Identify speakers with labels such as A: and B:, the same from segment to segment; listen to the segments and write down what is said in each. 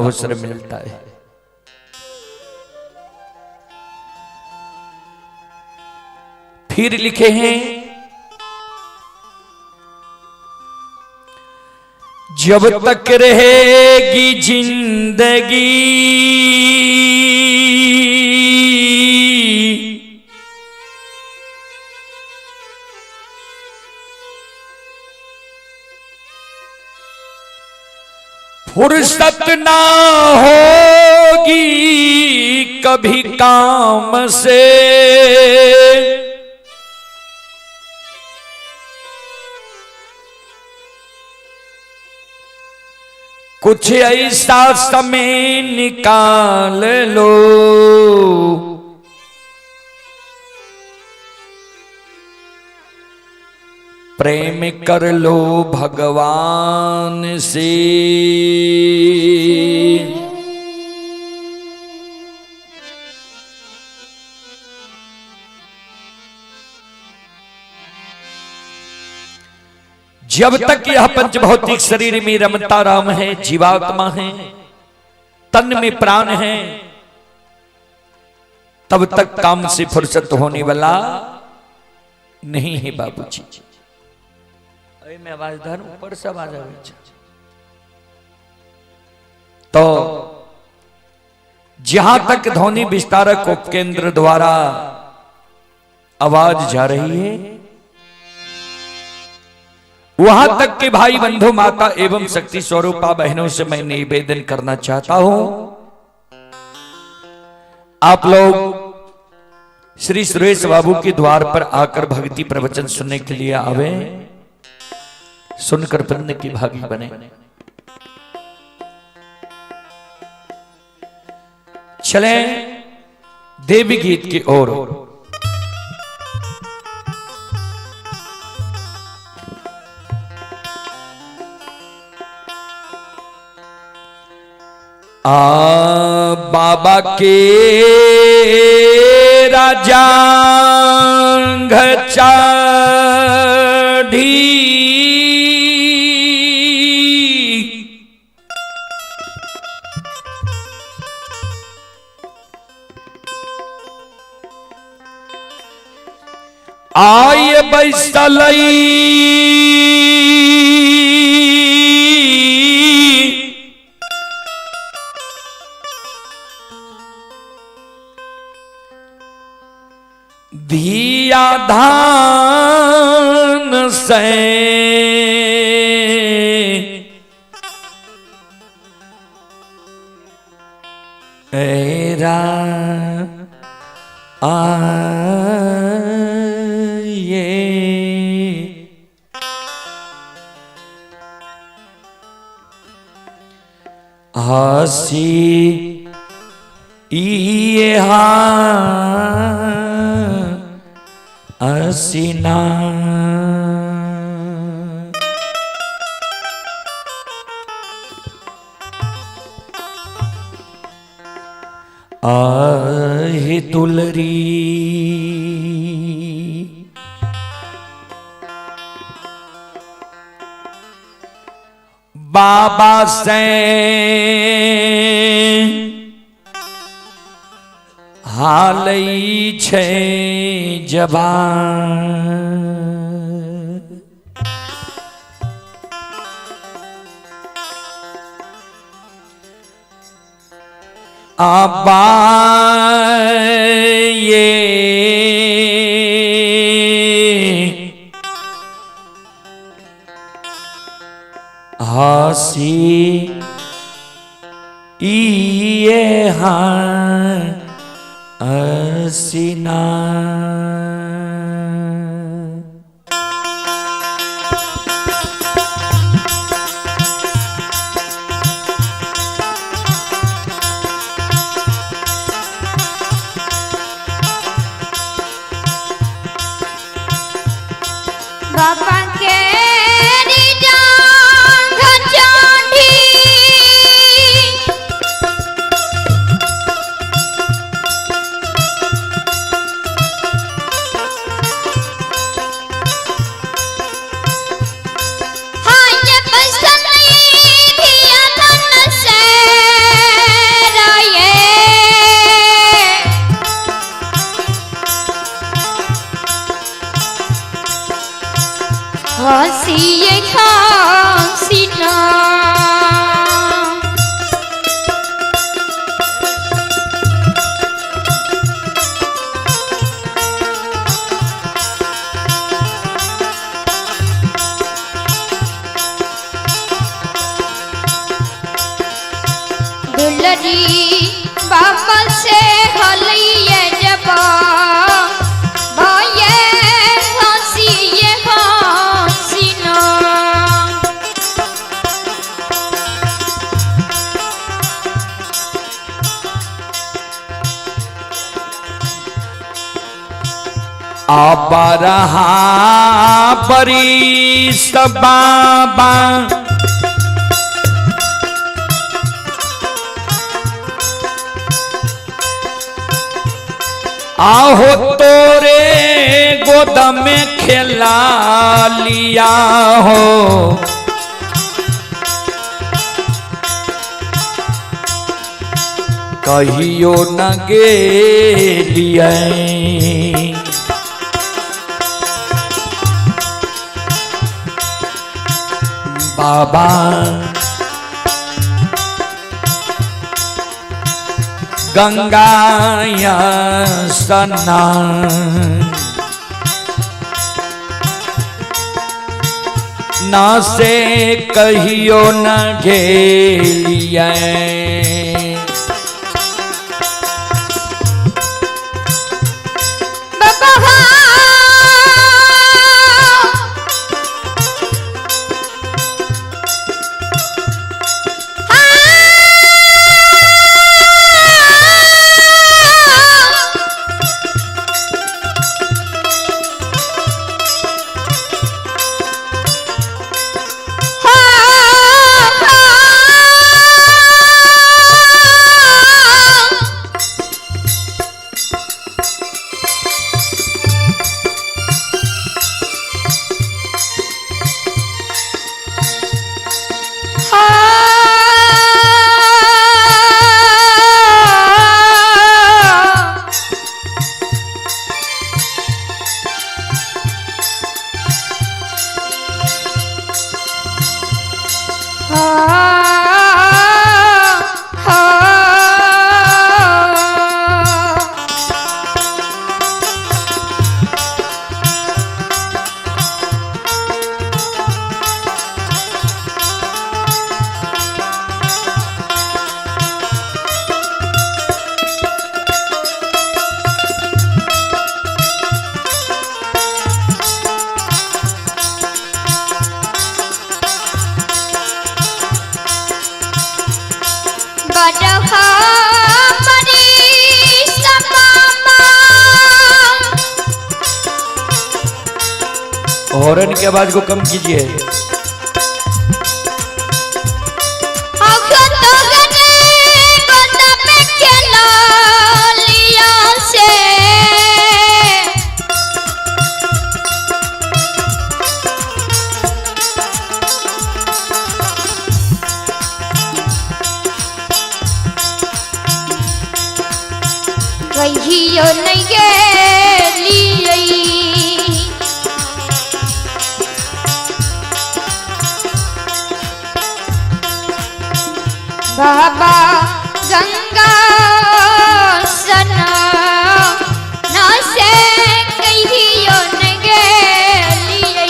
A: अवसर मिलता है। फिर लिखे हैं, जब तक रहेगी जिंदगी फुर्सत ना होगी कभी काम से। कुछ ऐसा समय निकाल लो, प्रेम कर लो भगवान से। जब तक यह पंचभौतिक शरीर में रमता राम है, जीवात्मा है, तन में प्राण है, तब तक काम से फुर्सत होने वाला नहीं है बाबूजी। में आवाज धर ऊपर से आवाज आवे छे। तो जहां तक ध्वनि विस्तारक उपकेंद्र द्वारा आवाज जा रही है, वहां तक के भाई बंधु, माता एवं शक्ति स्वरूपा बहनों से मैं निवेदन करना चाहता हूं, आप लोग श्री सुरेश बाबू के द्वार पर आकर भक्ति प्रवचन सुनने के लिए आवे, सुनकर पुण्य की भागी बने। चले देवी गीत की ओर। आ बाबा के राजा चढ़ी, आय बैसलई धिया धान से एरा आये हसी ये हसीना। आहे दुलरी बाबा से हालई छे जबान। आबा ये हसी ये हसीना।
B: बाबा के जांघ चढ़ी, दुलरी बाबा से हलिए जबा भाये हंसिए हंसिना।
A: अबरहा बरीस बाबा आहो तोरे गोद में खेला लिया हो। कहियो न गेलियै बाबा गंगा सना। ना से कहियो न गेलियै।
B: बाबा
A: हॉर्न की आवाज को कम कीजिए।
B: कहियो नहीं गेलियै। बाबा गंगा सना ना से कहियो न गेलियै।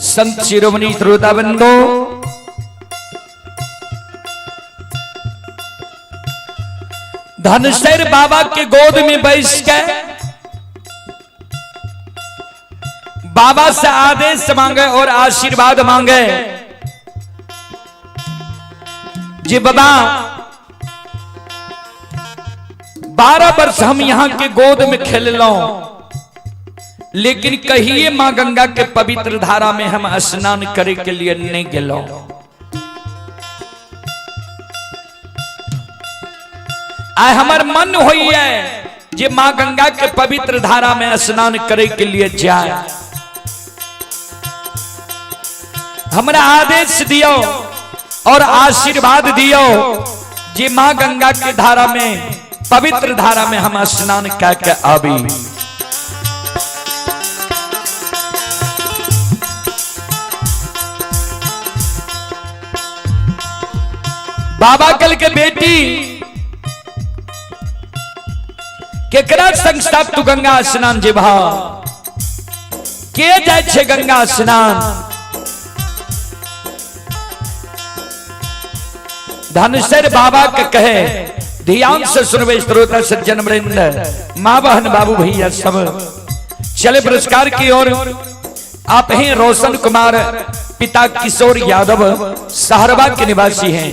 A: संत शिरोमणि श्रोता बंधु, धनसर बाबा के गोद में बैठ के बाबा से आदेश मांगे और आशीर्वाद मांगे। जी बाबा, 12 वर्ष हम यहां के गोद में खेल लो, लेकिन कहिए मां गंगा के पवित्र धारा में हम स्नान करे के लिए नहीं गेलो। आय हमर मन होइए जे मां गंगा के पवित्र धारा में स्नान करे के लिए जाए। हमरा आदेश दियो और आशीर्वाद दियो जे मां गंगा के धारा में, पवित्र धारा में हम स्नान करके आबी। बाबा कल के बेटी केकरा संग साथ तू गंगा स्नान जेबा? के जाय छै गंगा स्नान? धनसर बाबा के कहे, ध्यान से सुनबे श्रोता सज्जन वृंद, माँ बहन बाबू भैया सब। चले पुरस्कार की ओर। आप हैं रोशन कुमार, पिता किशोर यादव, सहरवा के निवासी हैं।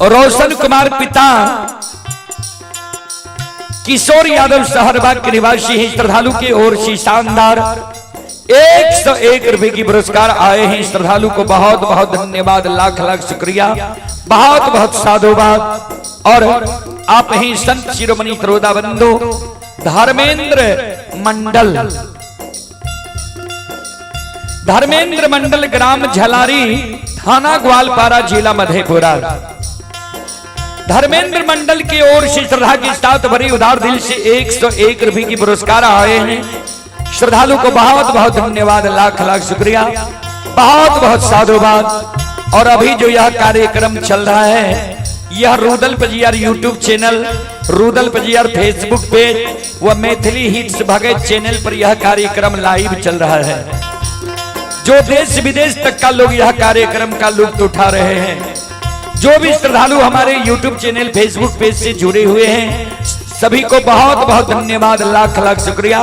A: रोशन कुमार पिता किशोर यादव सहरवा के निवासी हैं। श्रद्धालु की ओर से शानदार 101 रुपए की पुरस्कार आए हैं। श्रद्धालु को बहुत बहुत धन्यवाद, लाख लाख शुक्रिया, बहुत बहुत साधुवाद। और आप ही संत शिरोमणि त्रोदा बंधु धर्मेंद्र मंडल, धर्मेंद्र मंडल, ग्राम झलारी, थाना ग्वालपारा, जिला मधेपुरा। धर्मेंद्र मंडल की ओर से श्रद्धा के साथ भरी उदार दिल से 101 रुपए की पुरस्कार आए हैं। श्रद्धालु को बहुत बहुत धन्यवाद, लाख लाख शुक्रिया, बहुत बहुत साधुवाद। और अभी जो यह कार्यक्रम चल रहा है, यह Rudal Pajiyar YouTube channel, Rudal Pajiyar Facebook page व मैथिली हिट्स भगत चैनल पर यह कार्यक्रम लाइव चल रहा है। जो देश विदेश तक का लोग यह कार्यक्रम का लुत्फ उठा रहे हैं, जो भी श्रद्धालु हमारे YouTube channel, Facebook page से जुड़े हुए हैं, सभी को बहुत बहुत धन्यवाद, लाख लाख शुक्रिया,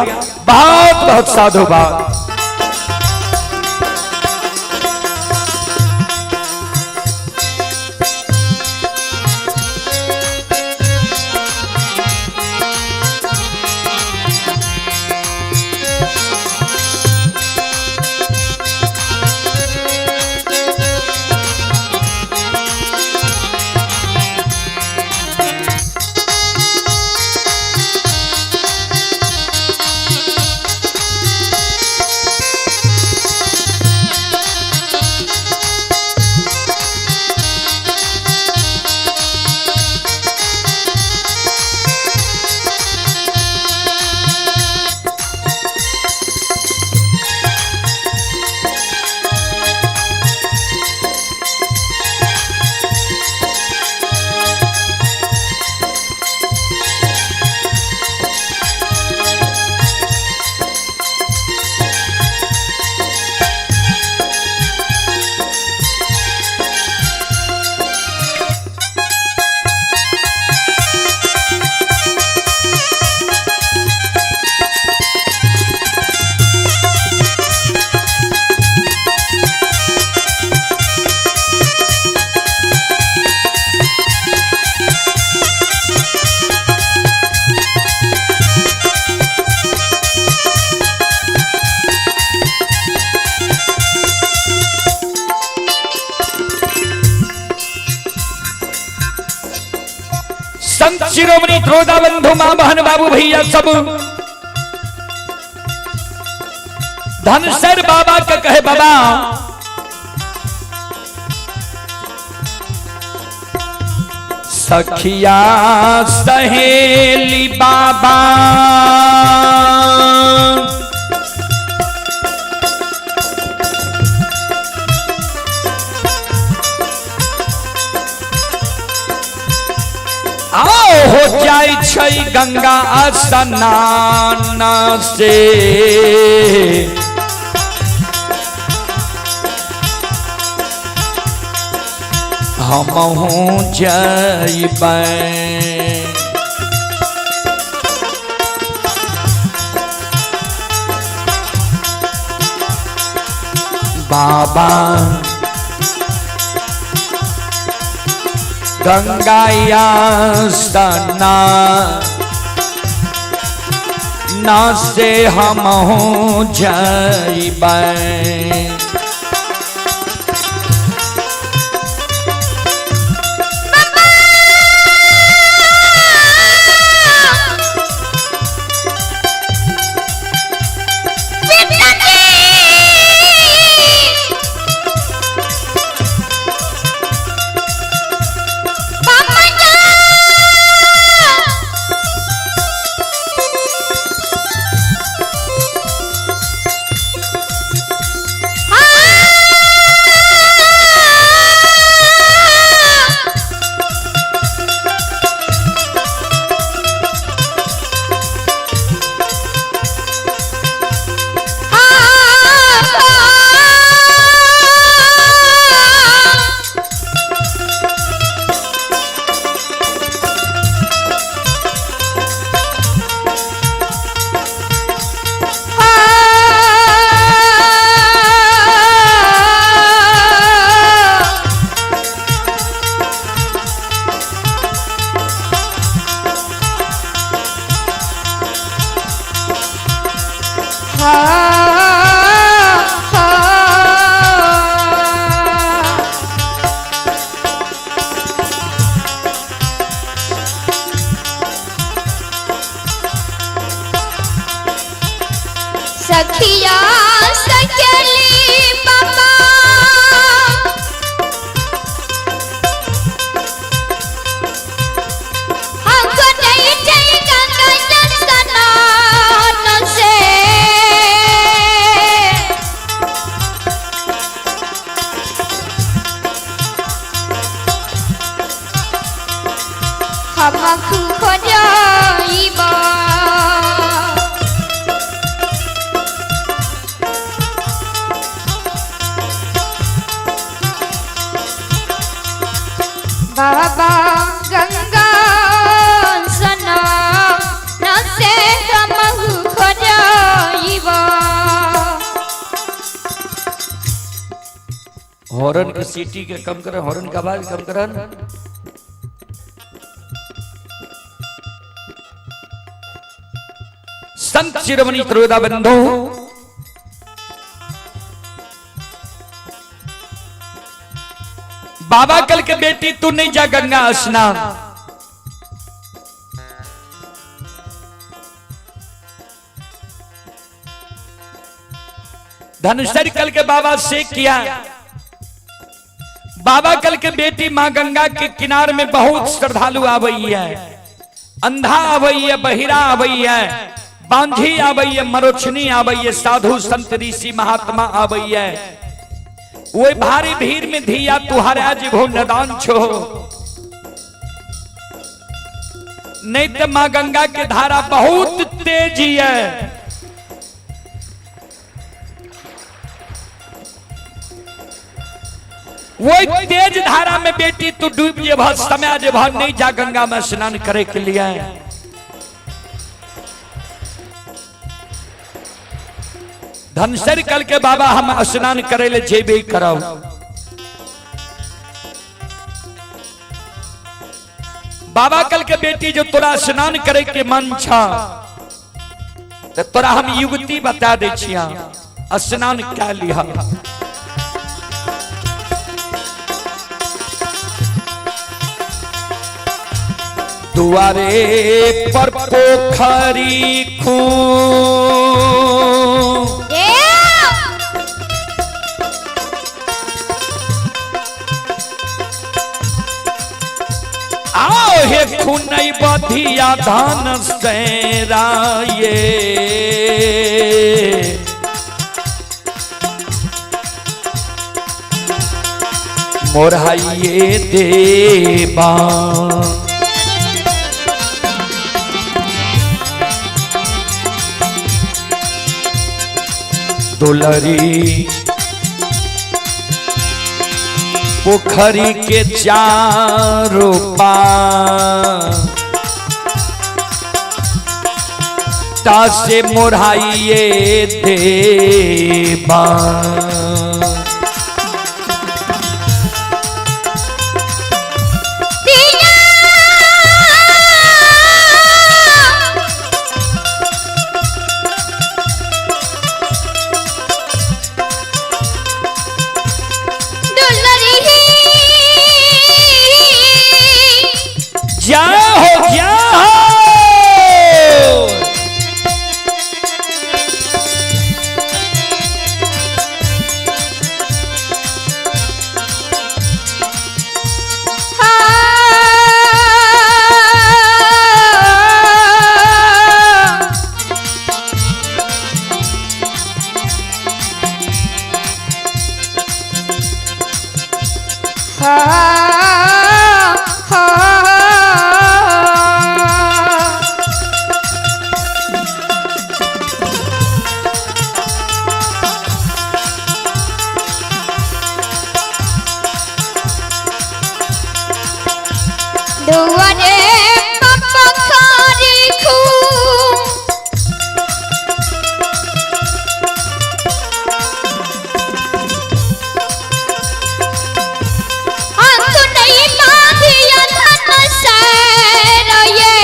A: बहुत बहुत साधुवाद। संत शिरोमणि त्रोदा बंधु, मां बहन बाबू भैया सब, धनसर बाबा का कहे, बाबा सखिया सहेली बाबा आओ हो जाय छै गंगा स्नान से, हमहूँ जइबै। बाबा गंगा स्नान से हमहूँ जइबै।
B: हाँ। हा हा। सखिया सकेली बाबा हमको नहीं चाहिए गंगा स्नान से। हम खो जाइबा। बाबा गंगा सना न से हमहु खो जाइबा।
A: हॉर्न के सीटी के कम कर, हॉर्न का आवाज कम कर। संत शिरोमणि त्रोदा बंधु, बाबा कल के बेटी तू नहीं जा गंगा स्नान। धनुषर कल के बाबा से किया। बाबा कल के बेटी मां गंगा के किनार में बहुत श्रद्धालु आवई है, अंधा आवई है, बहिरा आवई है, बांझी आवई है, मरोछनी आवई है, साधु संत ऋषि महात्मा आवई है। वो भारी भीड़ में धिया तुहारे आज भो नदान छो, नहीं तो मां गंगा के धारा बहुत तेजी है। वो तेज धारा में बेटी तू डूब जे भर, समय जे भर नहीं जा गंगा में स्नान करे के लिए। धनसर कल के बाबा हम स्नान करे ले जेबे करब। बाबा कल के बेटी जो तोरा स्नान करे के मन छा तो तोरा हम युवती बता दे छिया, स्नान कै लिहा। दुआरे पर पोखरी खू आओ हे खुनई बधिया धान सेराये। मोरहाइये देवा दुलरी पोखरी के चारों पार से मोराइए देवा। जा हो जा हो।
B: दुआरे पपखारी खू अंक नहीं बाधिया धन सैर ये।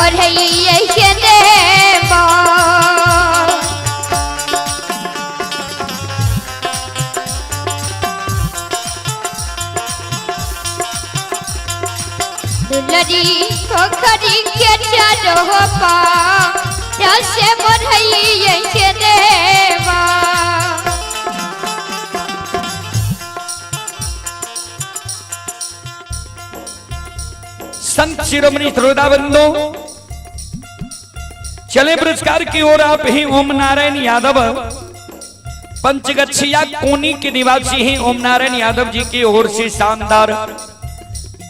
B: बढ़ैये के देवा। दुलरी पोखरी के चारो पार से बढ़ैये के देवा।
A: संत शिरोमणि श्रोता बंधु, चले पुरस्कार की ओर। आप ही ओम नारायण यादव पंचगछिया कोनी के निवासी हैं। ओम नारायण यादव जी की ओर से शानदार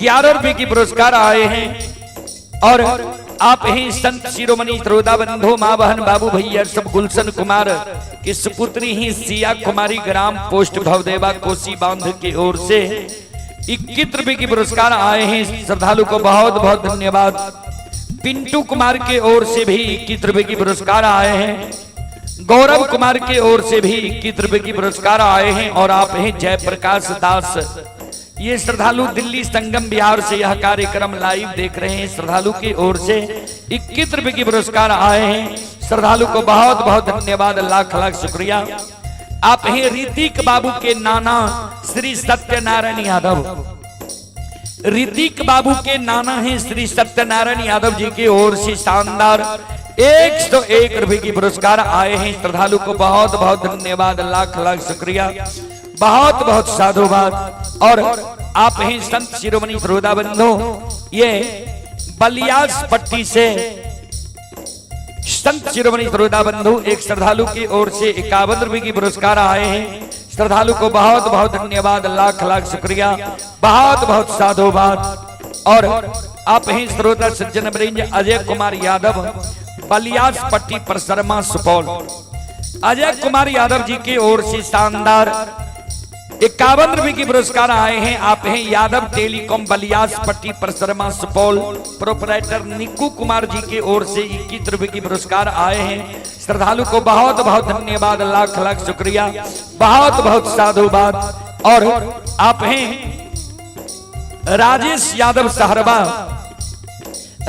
A: 11 रुपए की पुरस्कार आए हैं। और आप ही संत शिरोमणि श्रोता बंधु, माँ बहन बाबू भैया सब गुलशन कुमार की सुपुत्री ही सिया कुमारी ग्राम पोस्ट भवदेवा कोसी बांध की ओर से 21 रुपए की पुरस्कार आए हैं। श्रद्धालु को बहुत बहुत धन्यवाद। पिंटू कुमार के ओर से भी 21 रुपए की पुरस्कार आए हैं। गौरव कुमार के ओर से भी 21 रुपए की पुरस्कार आए हैं। और आप हैं जयप्रकाश दास, ये श्रद्धालु दिल्ली संगम बिहार से यह कार्यक्रम लाइव देख रहे हैं। श्रद्धालु की ओर से 21 रुपए की पुरस्कार आए हैं। श्रद्धालु को बहुत बहुत धन्यवाद, लाख लाख शुक्रिया। आप हैं ऋतिक बाबू के नाना श्री सत्यनारायण यादव। ऋतिक बाबू के नाना हैं श्री सत्यनारायण यादव जी की ओर से शानदार 101 रुपए की पुरस्कार आए हैं। श्रद्धालु को बहुत बहुत धन्यवाद, लाख लाख शुक्रिया, बहुत बहुत साधुवाद। और आप हैं संत शिरोमणि श्रोता बंधु, ये बलियास पट्टी से संत शिरोमणि श्रोता बंधु एक श्रद्धालु की ओर से 51 रुपए की पुरस्कार आए हैं। श्रद्धालु को बहुत बहुत धन्यवाद, लाख लाख शुक्रिया, बहुत बहुत साधुवाद। और आप ही श्रोता सज्जन वृंद अजय कुमार यादव बलियास पट्टी परसरमा सुपौल, अजय कुमार यादव जी की ओर से शानदार 51 रुपए की पुरस्कार आए हैं। आप हैं यादव टेलीकॉम बलियास पट्टी परसरमा सुपौल, प्रोपराइटर निक्कू कुमार जी की ओर से 21 रुपए की पुरस्कार आए हैं। श्रद्धालु को बहुत बहुत धन्यवाद, लाख लाख शुक्रिया, बहुत बहुत साधुवाद। और आप हैं राजेश यादव सहरबा,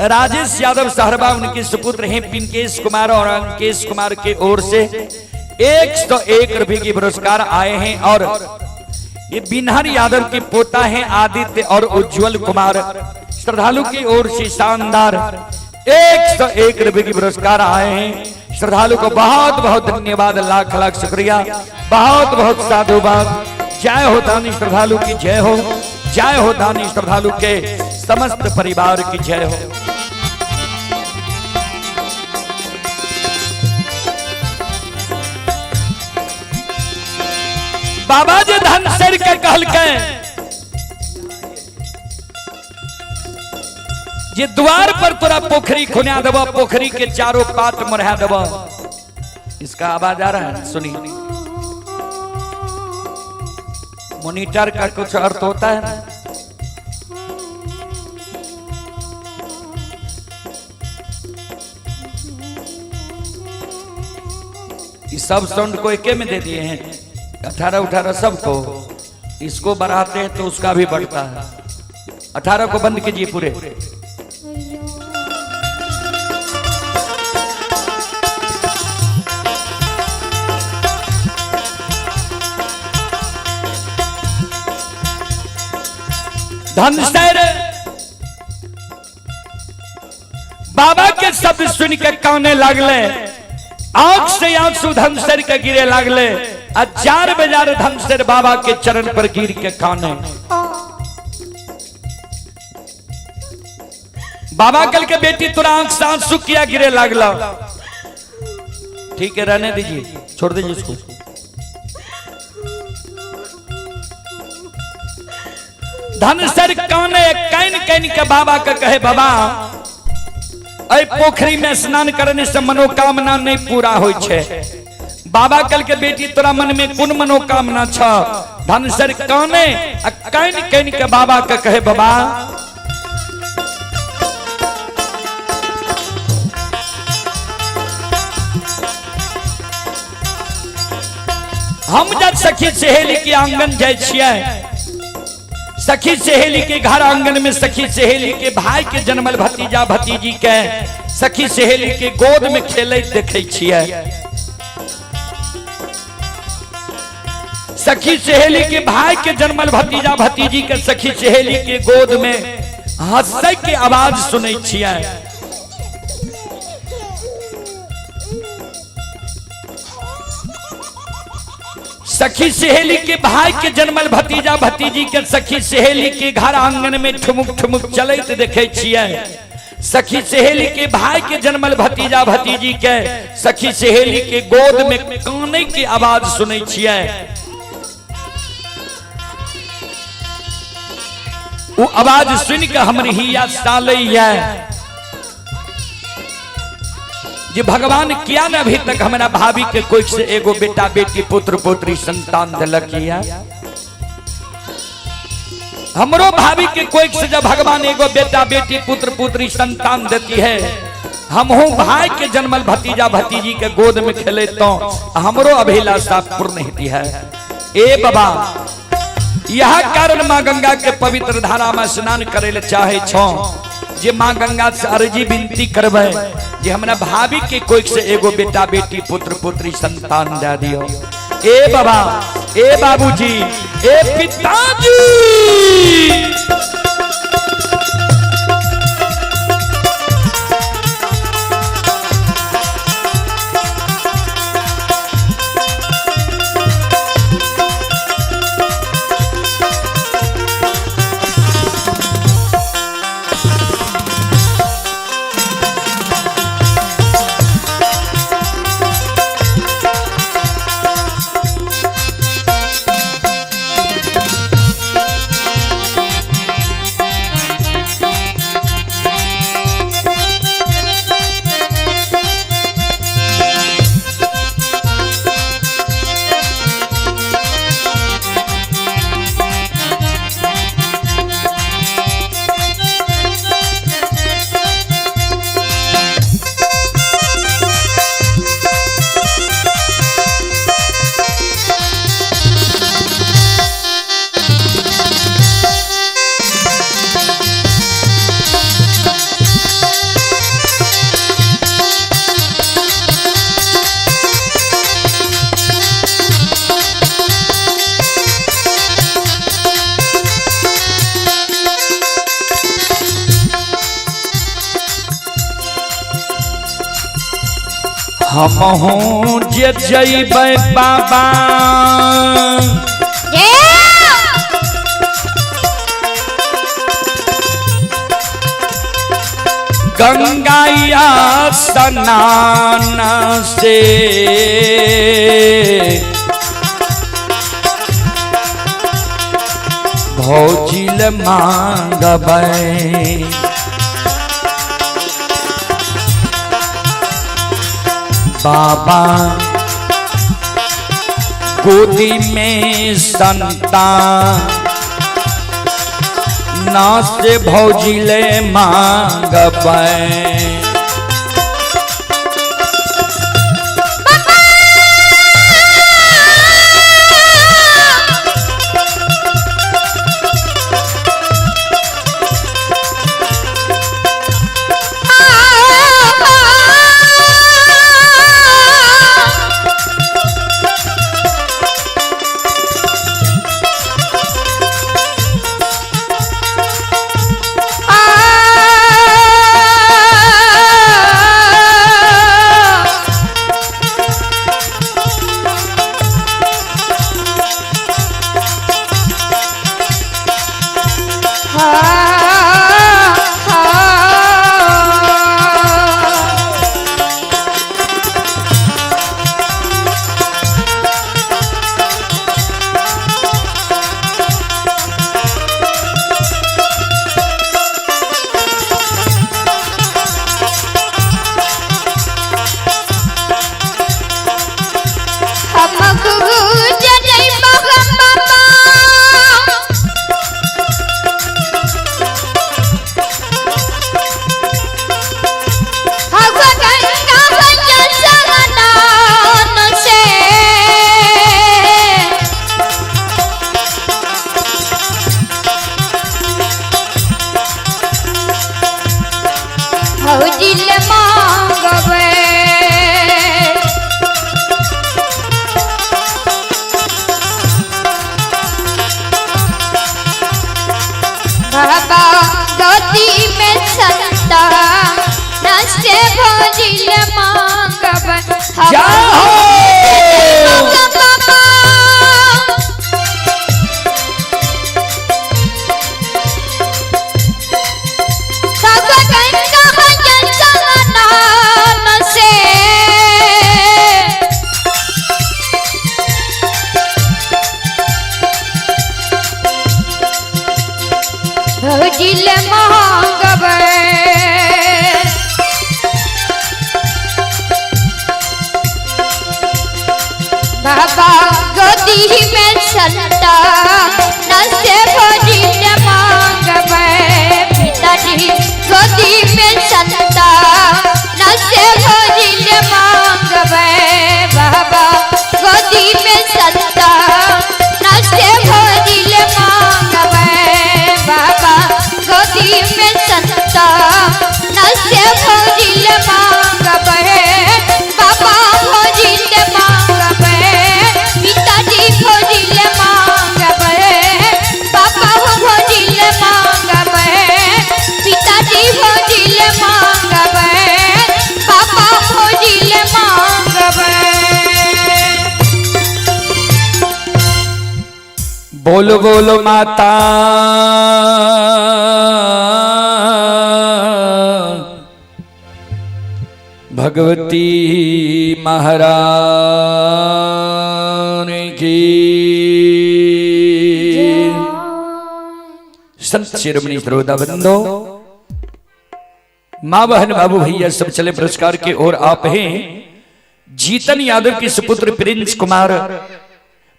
A: राजेश यादव सहरबा उनके सुपुत्र हैं पिंकेश कुमार और अंकेश कुमार के ओर से 101 रुपए की पुरस्कार आए हैं। और ये बिनहर यादव के पोता हैं आदित्य और उज्जवल कुमार, श्रद्धालु की ओर से शानदार 101 रुपए की पुरस्कार आए हैं। श्रद्धालु को बहुत बहुत धन्यवाद, लाख लाख शुक्रिया, बहुत बहुत साधुवाद। जय हो दानी श्रद्धालु की जय हो, जय हो दानी श्रद्धालु के समस्त परिवार की जय हो। बाबा जी धनसर के कहलकै जे द्वार पर तोरा पोखरी खुना देब, पोखरी के चारों पात मढ़ा देब। इसका आवाज आ रहा है, सुनिए। मोनिटर का कुछ अर्थ होता है ना? इस सब साउंड को एके में दे दिए हैं, 18 18 सबको। इसको बढ़ाते हैं तो उसका भी बढ़ता है। 18 को बंद कीजिए पूरे। धनसर बाबा के शब्द सुन के काने लागले, आंख से आंसू धनसर के गिरे लागले, आ 4 बजार धनसर बाबा के चरण पर गिर के काने। बाबा कल के बेटी तोरा आंख से आंसू किया गिरे लागला? ठीक है, रहने दीजिए, छोड़ दीजिए उसको। धनसर काने can can के बाबा के कहे, बाबा ऐ पोखरी में स्नान करने से मनोकामना नहीं पूरा होय छे। बाबा कल के बेटी तोरा मन में कोन मनोकामना छ? धनसर काने आ can can के बाबा के कहे, बाबा हम जब सखी सहेली के आंगन जाय छियै, सखी सहेली के घर आंगन में सखी सहेली के भाई के जन्मल भतीजा भतीजी के सखी सहेली के गोद में खेलैत देखै छियै। सखी सहेली के भाई के जन्मल भतीजा भतीजी के सखी सहेली के गोद में हंसै के आवाज सुनै छियै। सखी सहेली के भाई के जन्मल भतीजा भतीजी के सखी सहेली के घर आंगन में ठुमुक ठुमुक चलैत देखै छियै। सखी सहेली के भाई के जन्मल भतीजा भतीजी के सखी सहेली के गोद में कानै के आवाज सुनै छियै। ओ आवाज सुन के हमर हिया सालैया जे भगवान किया ने अभी तक हमरा भाभी के कोई से एगो बेटा बेटी पुत्र पुत्री संतान दिलक। हमरो भाभी के कोई से जब भगवान एगो बेटा बेटी पुत्र पुत्री संतान देती है, हमहू भाई के जन्मल भतीजा भतीजी के गोद में खेले तो हमरो अभिलाषा पूर्ण होती है। ए बाबा, यह कारण माँ गंगा के पवित्र धारा में स्नान करे ले चाहे छो जे माँ गंगा से अर्जी विनती करबै जे हमरा भाभी के कोई से एगो बेटा बेटी पुत्र पुत्री संतान दे दियो। ए बाबा, ए बाबूजी, ए पिताजी। हमहूँ जे जइबै बाबा गंगा स्नान से, भौजिल मांगबै बाबा गोदी में संतान ना से भौजिले मांगबै। जय हो।
B: बाबा गोदी में संता नसे भोजी मांगवे, पिताजी गोदी में संता नसे भोजी मांगवे, बाबा गोदी में संता नसे भोजी मांगवे, बाबा गोदी में संता नसे भोजी मांगवे, बाबा भोजी मांगवे, पिताजी भोजी मांगवे, बाबा भोजी मांगवे, पिताजी भोजी मांगवे, बाबा भोजी मांगवे।
A: बोलो बोलो माता भगवती महारानी की। संत शिरोमणि श्रोता बंधो, माँ बहन बाबू भैया सब चले पुरस्कार के ओर आप हैं। जीतन यादव के सुपुत्र प्रिंस कुमार,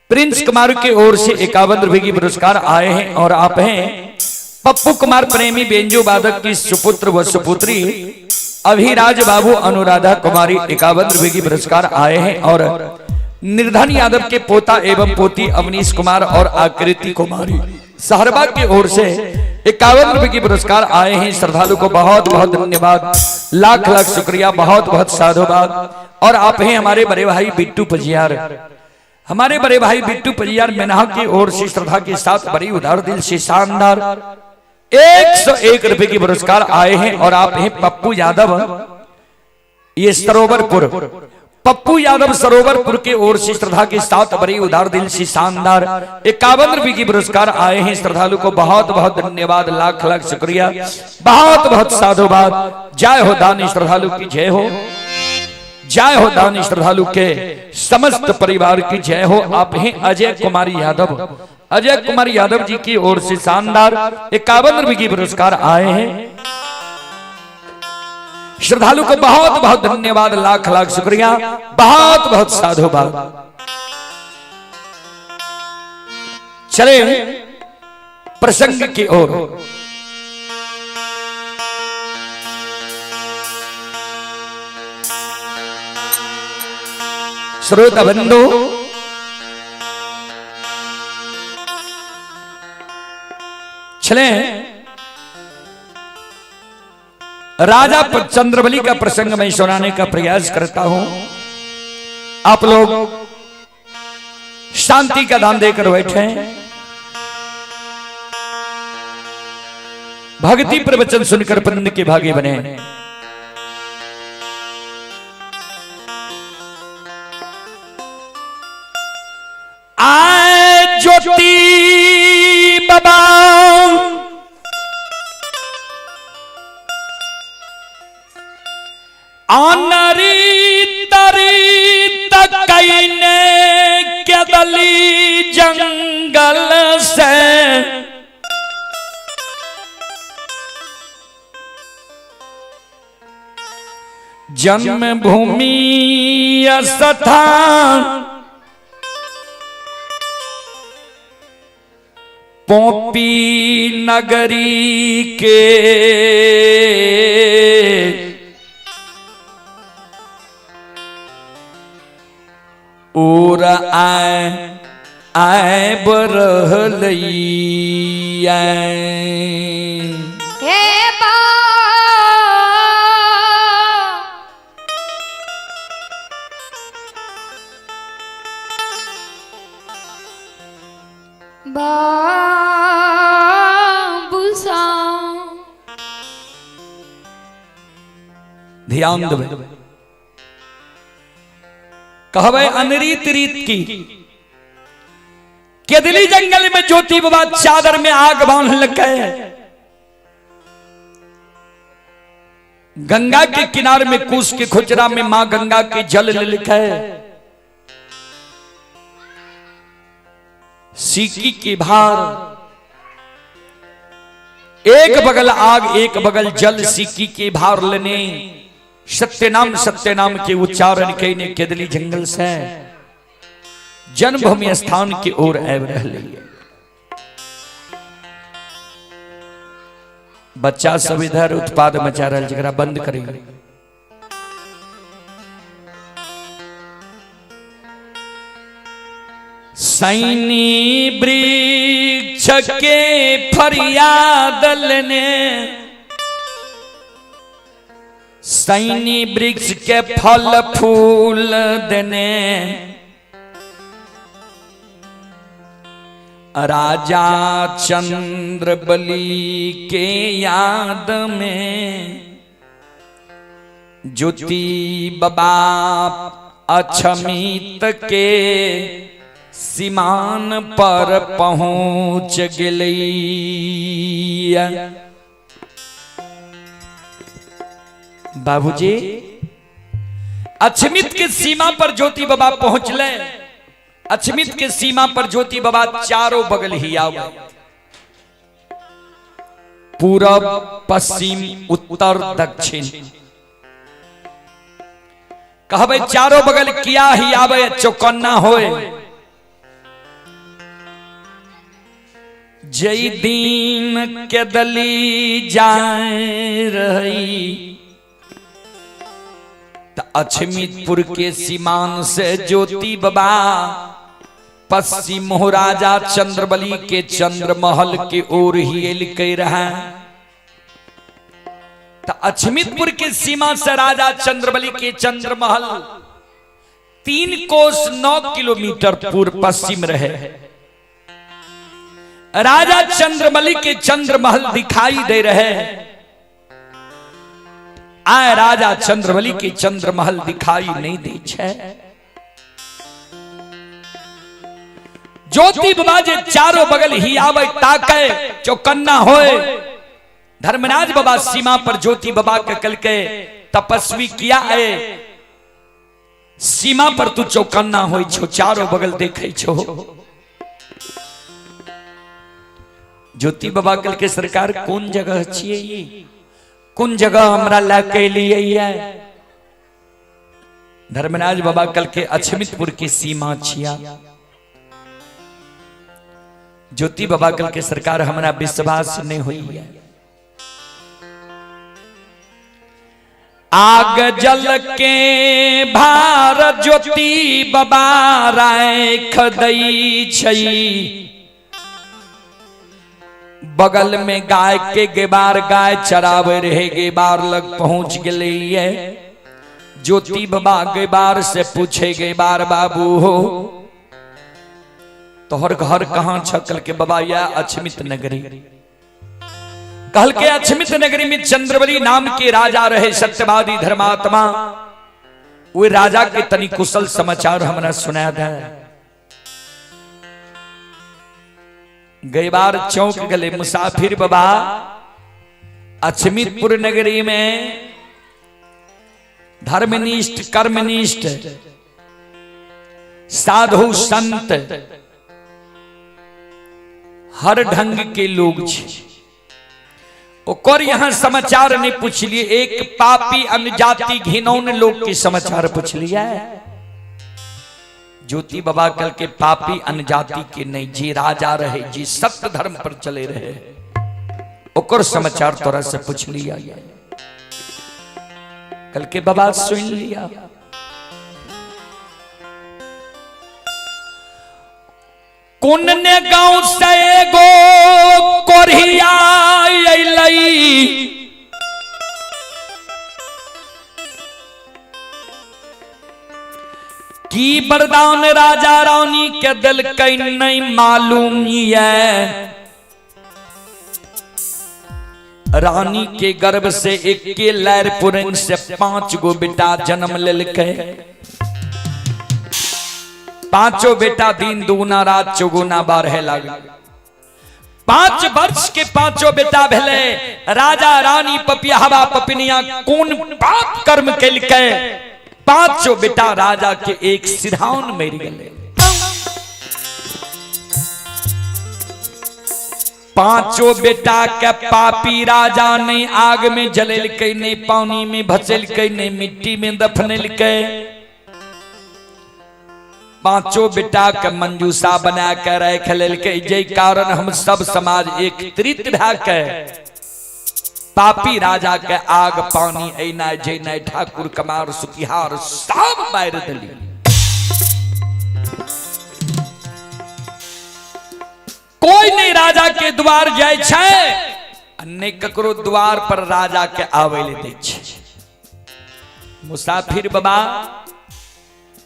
A: प्रिंस कुमार के ओर से 51 रुपए की पुरस्कार आए हैं। और आप हैं पप्पू कुमार प्रेमी बेंजो वादक की सुपुत्र व सुपुत्री अभिराज बाबू अनुराधा कुमारी 51 रुपए की पुरस्कार आए हैं। और निर्धन यादव के पोता एवं पोती अवनीश कुमार और आकृति कुमारी सहरबा की ओर से 51 रुपए की पुरस्कार आए हैं। श्रद्धालु को बहुत बहुत धन्यवाद, लाख लाख शुक्रिया, बहुत बहुत साधुवाद। और आप हैं हमारे बड़े भाई बिट्टू पजियार, हमारे बड़े भाई बिट्टू पजियार मेनहा की ओर से श्रद्धा के साथ बड़ी उदार दिल से शानदार 101 रुपए की पुरस्कार आए हैं। और आप हैं पप्पू यादव, ये सरोवरपुर, पप्पू यादव सरोवरपुर के ओर से श्रद्धा के साथ बड़ी उदार दिल से शानदार 51 रुपए की पुरस्कार आए हैं। श्रद्धालु को बहुत बहुत धन्यवाद, लाख लाख शुक्रिया, बहुत बहुत साधुवाद। जय हो दानी श्रद्धालु की जय हो, जय हो दानी श्रद्धालु के समस्त परिवार की जय हो। आप हैं अजय कुमार यादव, अजय कुमार यादव जी की ओर से शानदार 51 रुपए की पुरस्कार आए हैं। श्रद्धालु को बहुत बहुत धन्यवाद, लाख लाख शुक्रिया, बहुत बहुत साधुवाद। चले प्रसंग की ओर। श्रोता बंधु, चले राजा चंद्रबली का प्रसंग मैं सुनाने का प्रयास करता हूं। आप लोग शांति का दान देकर बैठे, भक्ति प्रवचन सुनकर पुण्य के भागी बने। आए ज्योति बाबा अनरी तरी तकैने केदली जंगल से जन्मभूमि स्थान पोपी नगरी के ओर आए आए बरहलैया।
B: हे बा बाबूसा,
A: ध्यान देवे। कहबै अनरीत रीत की। केदली जंगल में ज्योति बाबा चादर में आग बांधलकै, गंगा के किनार में कुश के खुचरा में मां गंगा के जल लेलकै, सीकी के भार, एक बगल आग एक बगल जल, सीकी के भार लेने सत्यनाम सत्यनाम के उच्चारण कईने केदली जंगल से जन्मभूमि स्थान की ओर आबि रहलै। बच्चा सब इधर उत्पाद मचा रहल, जकरा बंद करी। सैनी वृक्ष के फरियाद लेने, सैनी वृक्ष के फल फूल देने, राजा चंद्रबली के याद में ज्योति बाबा अछमित के सीमान पर पहुंच गेलै। बाबूजी अछमित के सीमा पर ज्योति बाबा पहुंचले। अछमित के सीमा पर ज्योति बाबा चारों बगल ही आवे, पूरब पश्चिम उत्तर दक्षिण। कहबे चारों बगल किया ही आवे चौकन्ना होए। जई दिन के दली जाए रही अछमितपुर के सीमान से ज्योति बाबा पश्चिम राजा चंद्रबली के चंद्रमहल के ओर ही एलकै रहा। तो अछमितपुर के सीमा से राजा चंद्रबली के चंद्रमहल 3 कोस 9 किलोमीटर पूर्व पश्चिम रहे। राजा चंद्रबली के चंद्रमहल दिखाई दे रहे। आए राजा चंद्रबली के चंद्रमहल दिखाई नहीं दे छे। ज्योति बाबा जे चारों बगल ही आवे ताके चौकन्ना होए। धर्मराज बाबा सीमा पर ज्योति बाबा के कल के तपस्वी किया है, सीमा पर तू चौकन्ना होई छो, चारों बगल देखे छो। ज्योति बाबा कल के सरकार कौन जगह छिए, कौन जगह हमरा लके लिए है? धर्मराज बाबा कल के अछमितपुर की सीमा छिया। ज्योति बाबा कल के सरकार हमरा विश्वास नहीं हुई है। आग जल के भार ज्योति बाबा राख दई छई, बगल में गाय के गेबार गाय चरावे रहे, गेबार लग पहुंच गए। ज्योति बाबा गेबार से पूछे, गेबार बाबू हो तोहर घर कहाँ छकल के बाबा या अछमित नगरी। कहल के अछमित नगरी में चंद्रबली नाम के राजा रहे, सत्यवादी धर्मात्मा। वे राजा के तनी कुशल समाचार हमरा सुना दे। गईबार चौक गले मुसाफिर बाबा अछमितपुर नगरी में धर्मनिष्ठ कर्मनिष्ठ साधु संत हर ढंग के लोग छे। ओकर यहां समाचार नहीं पूछ लिए, एक पापी अनजाति घिनौन लोग के समाचार पूछ लिया। ज्योति बाबा कल के पापी अनजाति के नहीं, जी राजा रहे, जी सत्य धर्म पर चले रहे, ओकर समाचार तोरा से पूछ लिया। कल के बाबा सुन लिया। कौन ने गांव से एगो कोरिया अइलई, की वरदान राजा रानी के दिलकै नहीं मालूम ये। रानी के गर्भ से एक के लैर पुरन से 5 गो बेटा जन्म लेलकै। पांचों बेटा दिन दुगुना रात चौगुना बारहे लागल। 5 वर्ष के पांचों बेटा भेले। राजा रानी पपियावा पपिनिया कोन पाप कर्म केलकै, पांचों बेटा राजा के एक सिरहान मरि गेलै। पांचों बेटा के पापी राजा नहीं आग में जलेलकै, नहीं पानी में भसेलकै, नहीं मिट्टी में दफनेलकै। पांचों बेटा के मंजूषा बना के रख लेलकै, जै कारण हम सब समाज एकत्रित भए के पापी राजा के आग पानी ऐना जैना ठाकुर कमार सुतिहार सब मारि देली। कोई नहीं राजा के द्वार जाय छै, नहीं ककरो द्वार पर राजा के आवे ले दै छै। मुसाफिर बाबा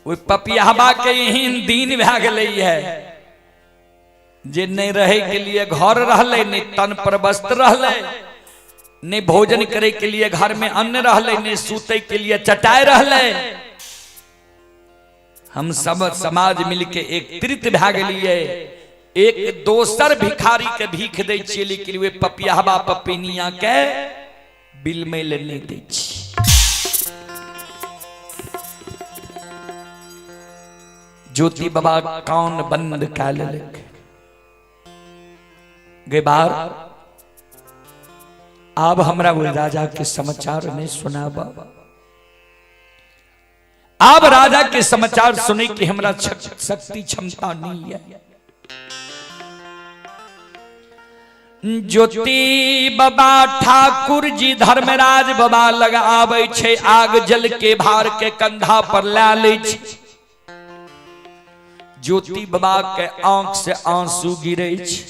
A: ओहि पपियाबा के एहन दिन भए गेलै है जे नहीं रहे के लिए घर रहलै, नहीं तन पर वस्त्र रहलै, नहीं भोजन करे के लिए घर में अन्न रहलै, नहीं सूते के लिए चटाई रहलै। हम सब समाज मिलके एकत्रित भए गेलियै, एक दोसर भिखारी के भीख दै छियै, लेकिन वे पपियाबा पपिनिया के बिल में ले नहीं दै छियै। ज्योति बाबा कान बंद कै लेलक। गे बार आब हमरा वो राजा के समाचार नहीं सुनाब। आब राजा के समाचार सुने की हमरा शक्ति क्षमता नहीं है। ज्योति बाबा ठाकुर जी धर्मराज बाबा लग आबै छै, आग जल के भार के कंधा पर ला लै छै। ज्योति बाबा के आंख से आंसू गिरे छै।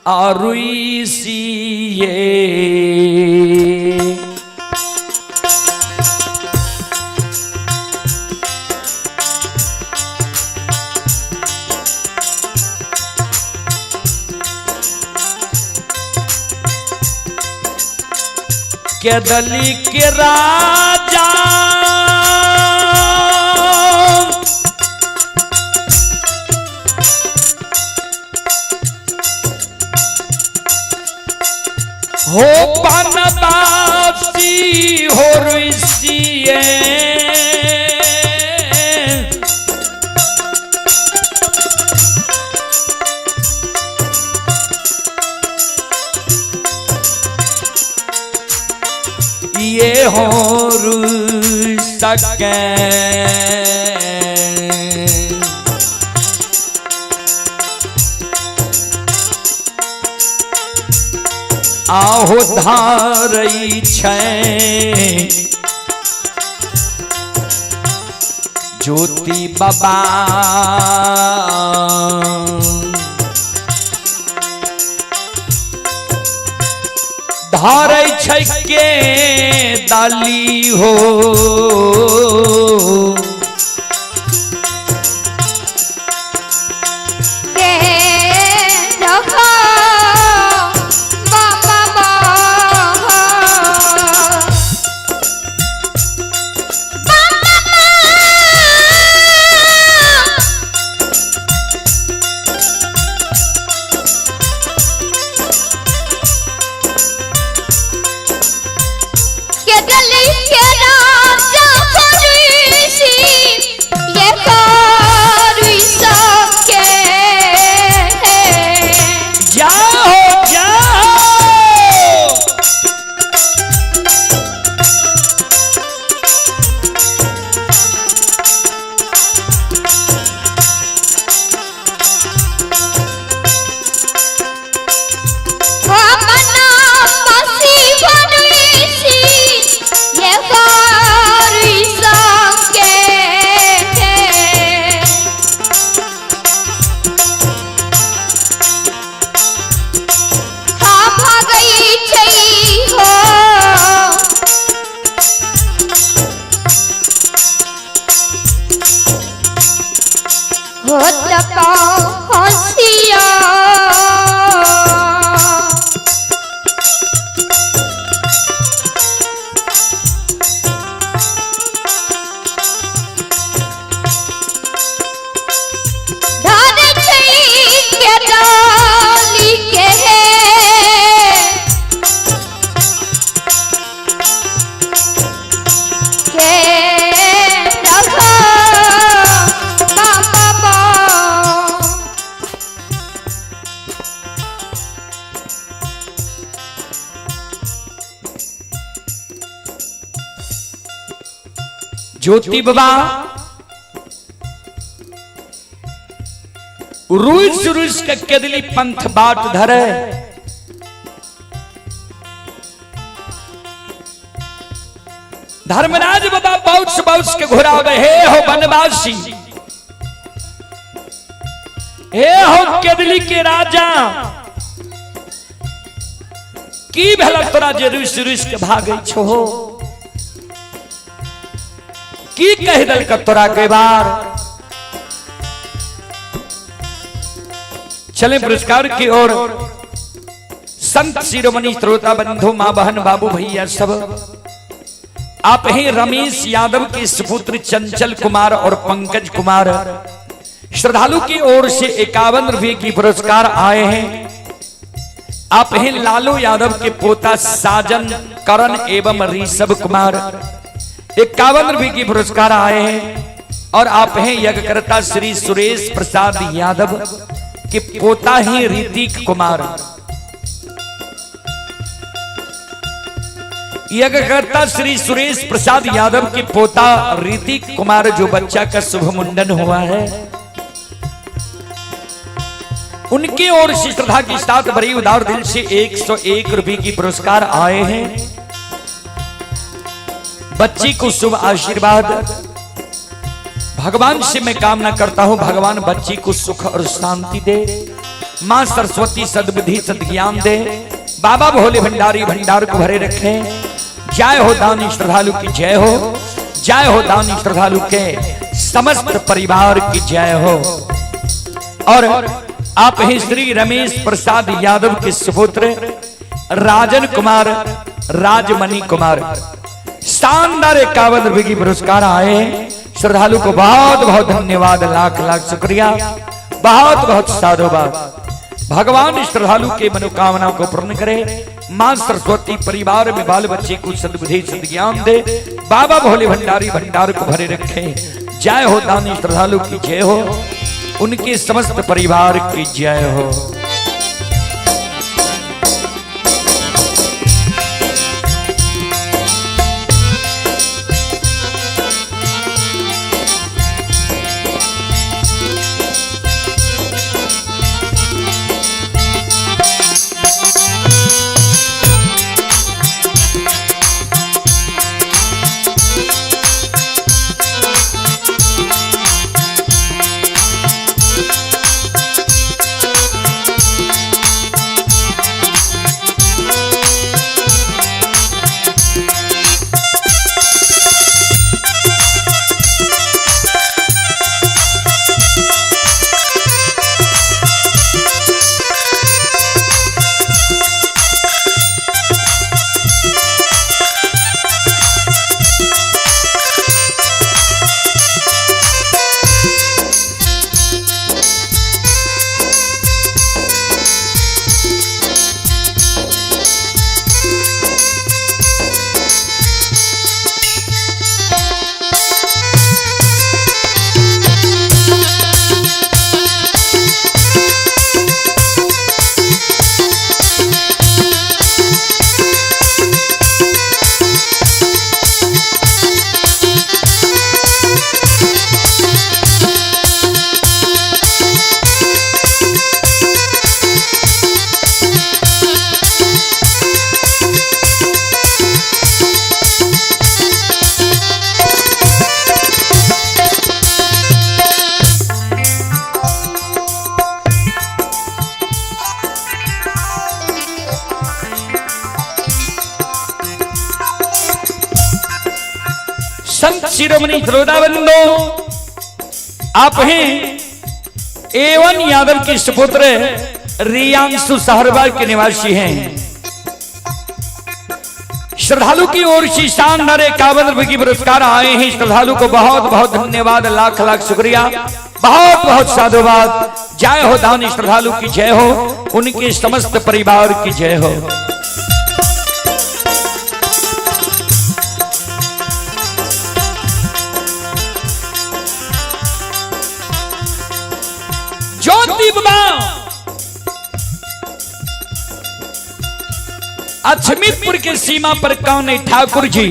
A: आ रुइसिए के दली के राजा हो बनवासी हो रुइसिए ये हो सके। आहो धारई छै ज्योति बाबा धारै छै के डाली हो। ज्योति बाबा रुस रुस के केदली पंथ बाट धरे। धर्मराज बाबा बाउस बाउस के घोरावे, हे हो बनवासी, हे हो केदली के राजा, की भेल तोरा जे रुस रुस के भागे छो, की कह दल तोरा के बार। चले पुरस्कार की ओर। संत शिरोमणि श्रोता बंधु माँ बहन बाबू भैया सब, आप ही रमेश यादव के सुपुत्र चंचल कुमार और पंकज कुमार श्रद्धालु की ओर से 51 रुपए की पुरस्कार आए हैं। आप ही लालू यादव के पोता साजन करण एवं ऋषभ कुमार 51 रुपए की पुरस्कार आए हैं। और आप हैं यज्ञकर्ता श्री सुरेश प्रसाद यादव के पोता ही ऋतिक कुमार। यज्ञकर्ता श्री सुरेश प्रसाद यादव के पोता ऋतिक कुमार, जो बच्चा का शुभ मुंडन हुआ है, उनकी ओर से श्रद्धा के साथ बड़ी उदार दिल से 101 रुपए की पुरस्कार आए हैं। बच्ची को शुभ आशीर्वाद भगवान से मैं कामना करता हूं, भगवान बच्ची को सुख और शांति दे, मां सरस्वती सद्बुद्धि सद्ज्ञान दे, बाबा भोले भंडारी भंडार को भरे रखे। जय हो दानी श्रद्धालु की जय हो, जय हो दानी श्रद्धालु के समस्त परिवार की जय हो। और आप ही श्री रमेश प्रसाद यादव के सुपुत्र राजन कुमार, राजमणि कुमार, शानदार 51 रुपए की पुरस्कार आए हैं। श्रद्धालु को बहुत बहुत धन्यवाद, लाख लाख शुक्रिया, बहुत बहुत साधुवाद। भगवान श्रद्धालु के मनोकामना को पूर्ण करे, मां सरस्वती परिवार में बाल बच्चे को सद्बुद्धि सद्ज्ञान दे, बाबा भोले भंडारी भंडार को भरे रखे। जय हो दानी श्रद्धालु की जय हो, उनके समस्त परिवार की जय हो। संत शिरोमणि श्रोता बंधु, आप हैं एवन यादव के सुपुत्र रियांशु सहरवा के निवासी हैं। श्रद्धालु की ओर से शानदार 51 रुपए की पुरस्कार आए हैं। श्रद्धालु को बहुत बहुत धन्यवाद, लाख लाख शुक्रिया, बहुत बहुत साधुवाद। जय हो दानी श्रद्धालु की जय हो, उनके समस्त परिवार की जय हो। ज्योति बाबा अछमीपुर के सीमा पर कौन है ठाकुर जी?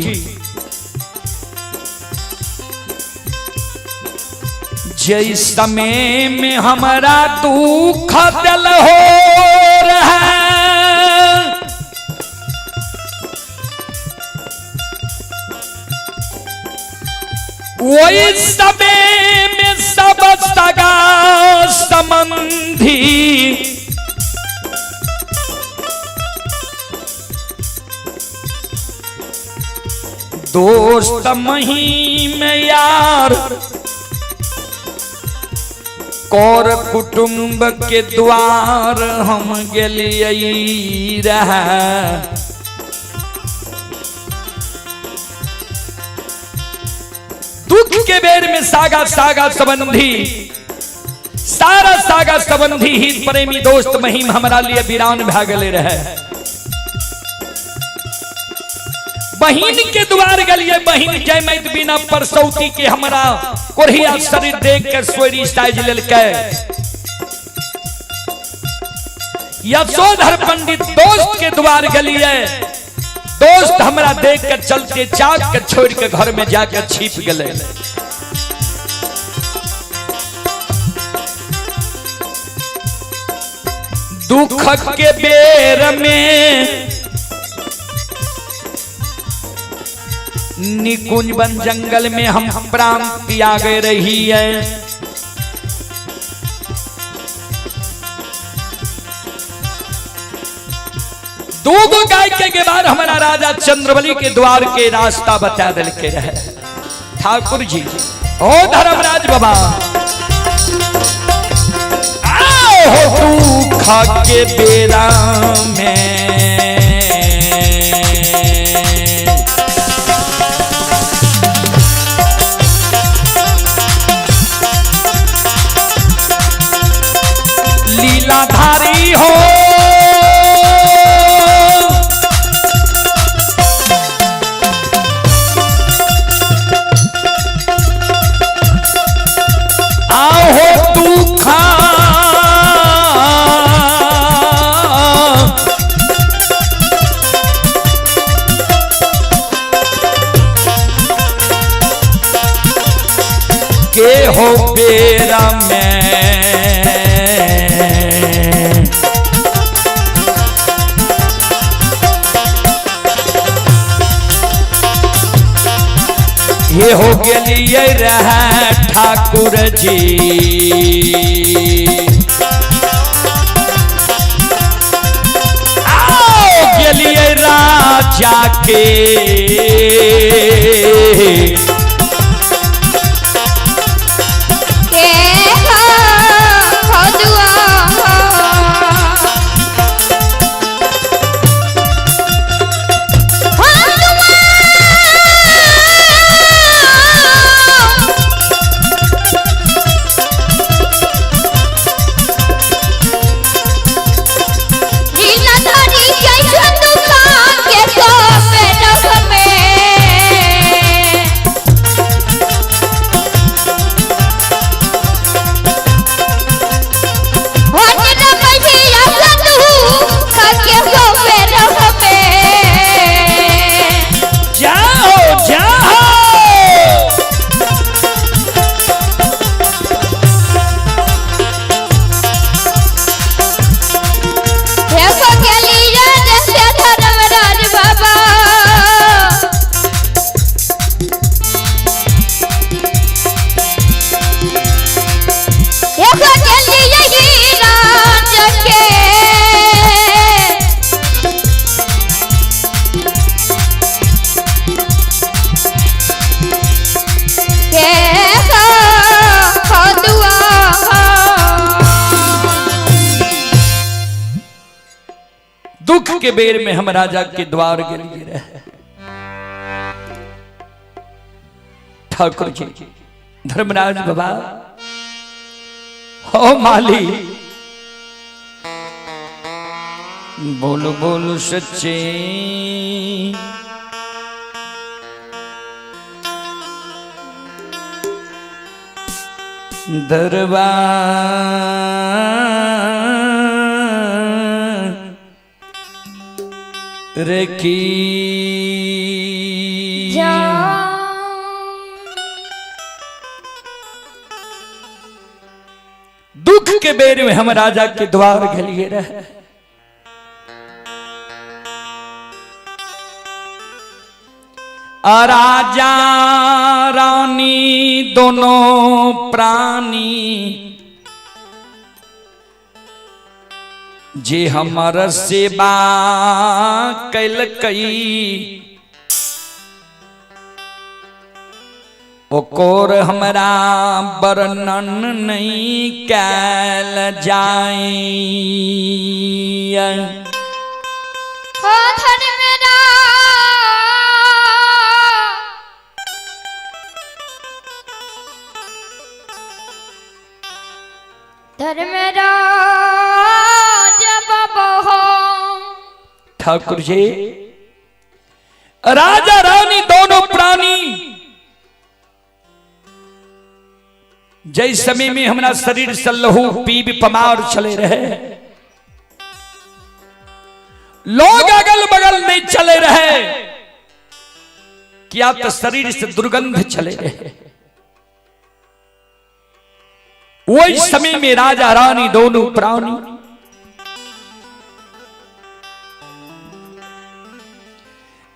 A: जै समय में हमारा दुख दिल हो रहा, वही समय में सब सगा संबंधी, दोस्त मही में यार कौर कुटुंब के द्वार हम गेलिए रहा। दुख के बेर में सागा सागा संबंधी, सारा सागा संबंधी ही प्रेमी दोस्त महीम हमरा लिए वीरान भए गेले रहे। बहिन के द्वार गेलिए, बहिन जयमैत बिना परसौती के हमरा कोढ़िया शरीर देख के सोरी साइज लेलकै। यशोधर पंडित दोस्त के द्वार गेलिए, दोस्त हमरा देख के चलते चाक के छोड़ के घर में जाके छिप गए। दुख के बेर में निकुंज वन जंगल में हम प्राण त्याग रही है। दूगो गाय के बाद हमारा राजा चंद्रबली के द्वार के रास्ता बता दिल के रहे ठाकुर जी। ओ धर्मराज बाबा आओ हो दुख के बेरा में, लीलाधारी हो आओ दुखा के हो बेरा में, ये हो गेलिए रहा ठाकुर जी। आओ गेलिए राजा के, जाओ जाओ। दुख के बेर में हम राजा के द्वार गेलिए रहे ठाकुर जी धर्मराज बाबा हो माली बोलो बोलो सच्चे दरबार की दुख के बेर में हम राजा के द्वार गेलिए रहे। राजा रानी दोनों प्राणी जे हमर सेवा कैलकै ओकर हमरा वर्णन नहीं कैल जाय।
B: हो धन मेरा धर्मराज बाबा हो।
A: ठाकुर जी राजा रानी दोनों प्राणी जय समय में हमरा शरीर से लहू पीब पमार चले रहे, लोग अगल बगल नहीं चले रहे, क्या तो शरीर से दुर्गंध चले रहे। वही समय में राजा रानी दोनों प्राणी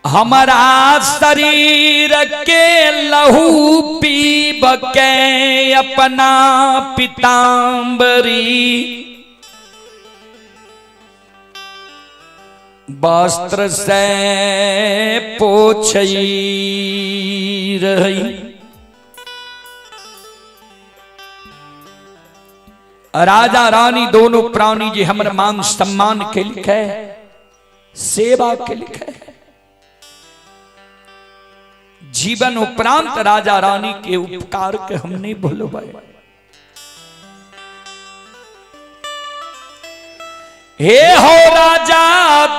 A: हमारा शरीर के लहू पीब के अपना पीताम्बरी वस्त्र से पोछई रही। राजा रानी दोनों प्राणी जी हमर मान सम्मान के लिखे, सेवा के लिखे। जीवन उपरांत राजा रानी के उपकार के हम नहीं भूलबै। हे हो राजा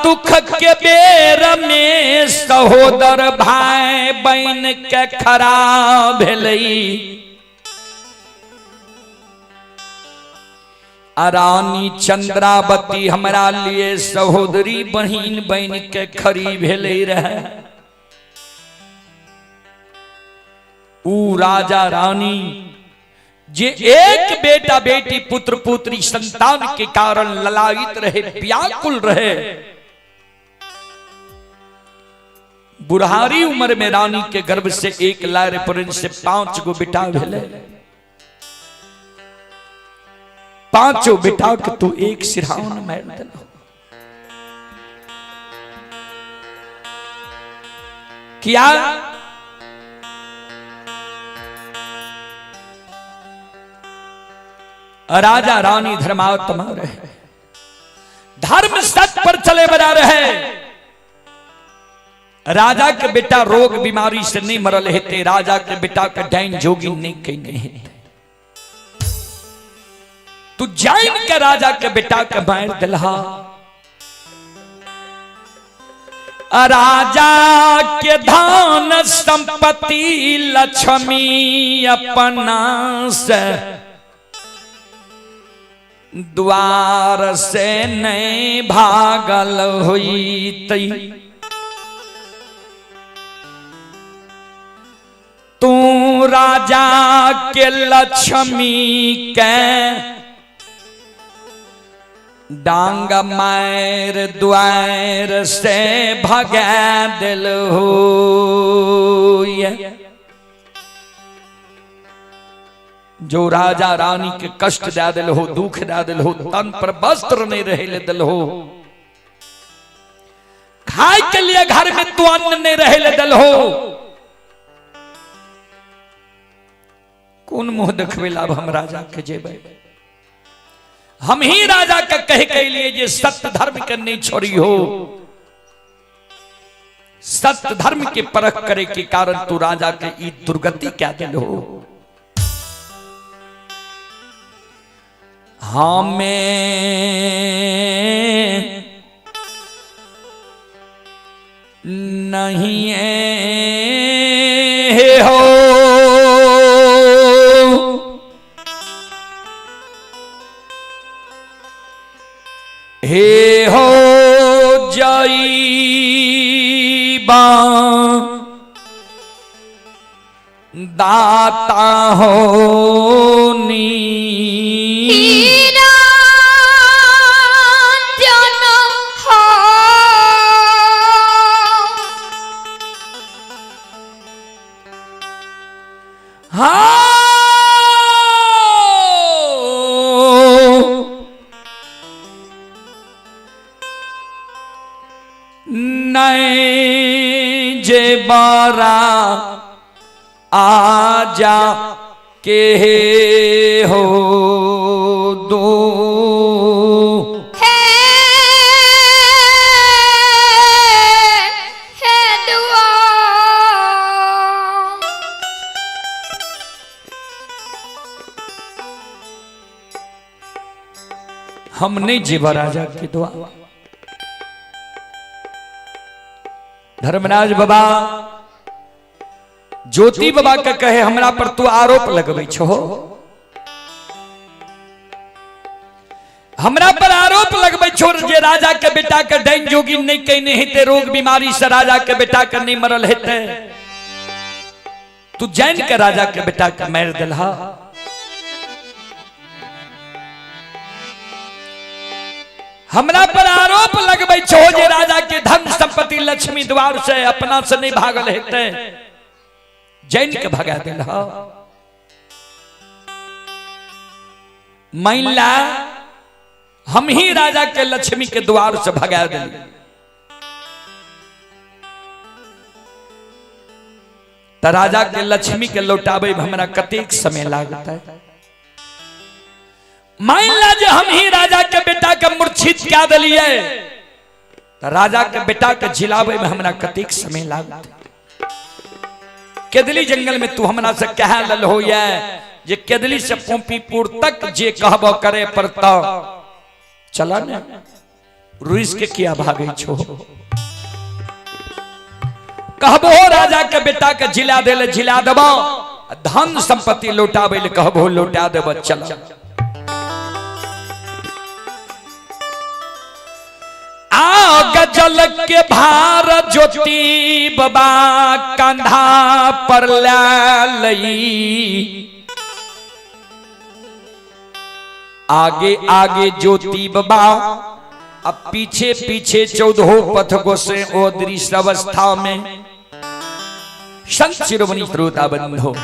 A: दुख के बेर में सहोदर भाई बहन के खड़ा भेलई, रानी चंद्रावती हमरा लिए सहोदरी बहिन बन के खड़ी भेले रहे। ऊ राजा रानी जे एक बेटा बेटी पुत्र पुत्री संतान के कारण ललायित रहे, व्याकुल रहे, बुढ़ारी उम्र में रानी के गर्भ से एक लार पर से 5 गो बेटा भेले। पांचों बेटा के तू एक सिरहान मार देलो। क्या राजा रानी धर्मात्मा रहे, धर्म सत्य पर चले बना रहे। राजा के बेटा रोग बीमारी से नहीं मरल हेते, राजा के बेटा के डाइन जोगी नहीं कहने हेते। तू जान के राजा के बेटा के मार दिलहा। राजा के धन संपत्ति लक्ष्मी अपना से द्वार से नहीं भागल हुई तई। तू राजा के लक्ष्मी के डांग मार द्वार से भगा दिल हो। जो राजा रानी के कष्ट दे दिल हो, दुख दे दिल हो, तन पर वस्त्र नहीं रहे ले दिल हो, खाए के लिए घर में तू अन्न नहीं रहे ले दिल हो, कौन मुंह देखबे लाभ हम राजा के जेबै। हम ही राजा के कह के लिए जे सत्य धर्म के नहीं छोड़ी हो, सत्य धर्म के परख करे के कारण तू राजा के ई दुर्गति क्या दिल हो। हमें नहीं हो हे हो जाईबा दाता हो नी। नहीं जे बारा आजा के हो दो
B: हे हे दुआ।
A: हम नहीं जेबा राजा के दुआ। धर्मराज बाबा ज्योति बाबा के कहे हमरा पर तू आरोप लगबै छो, हमरा पर आरोप लगबै छो जे राजा के बेटा के डाइन जोगी नहीं कहने हेते, रोग बीमारी से राजा के बेटा के नहीं मरल हेते, तू जैन के राजा के बेटा के मार दिलहा। हमरा पर आरोप लगबै छो जे राजा के धन संपत्ति लक्ष्मी द्वार से अपना से नहीं भागल हेते, जैन के भगा दिलहा। मैला हम ही राजा के लक्ष्मी के द्वार से भगा दिली। त राजा के लक्ष्मी के लौटाबे में हमरा कतेक समय लागता है। मान ला जे हम ही राजा के बेटा के मूर्छित क्या दिलिए, त राजा के बेटा के झिलाबे में हमरा कतेक समय लागता। केदली जंगल में तू हमरा से कह लल हो ये जे केदली से पोम्पीपुर तक जे कहबो करे पड़ता, चला ने रुइस के किया भागे छो। कहबो राजा के बेटा के झिला देले झिला देबो, धन संपत्ति लौटाबे ले कहबो लौटा देबो, चला। आ गजल के भार ज्योति बाबा कंधा पर लई, आगे आगे ज्योति बाबा अब पीछे पीछे चौदहो पथ गोसे ओ दृश्य अवस्था में। संत शिरोमणि श्रोता बंधो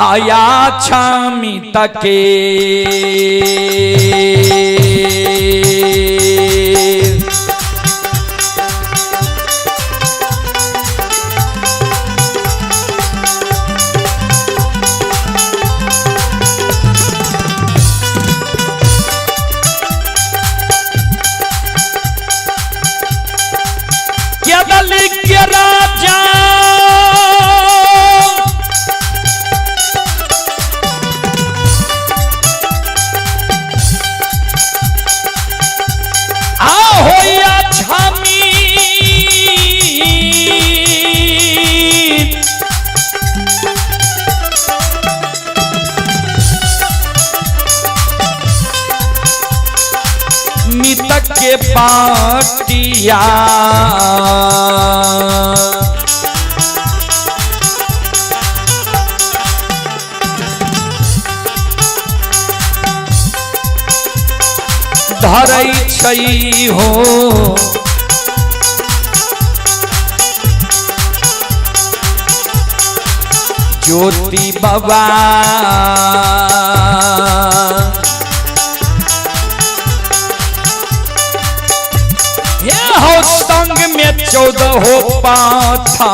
A: आया छामी तके के राजा आ होया छामी मितक के पाटिया धरै छै हो ज्योति बाबा हे हो संग में 14 हो पाथा।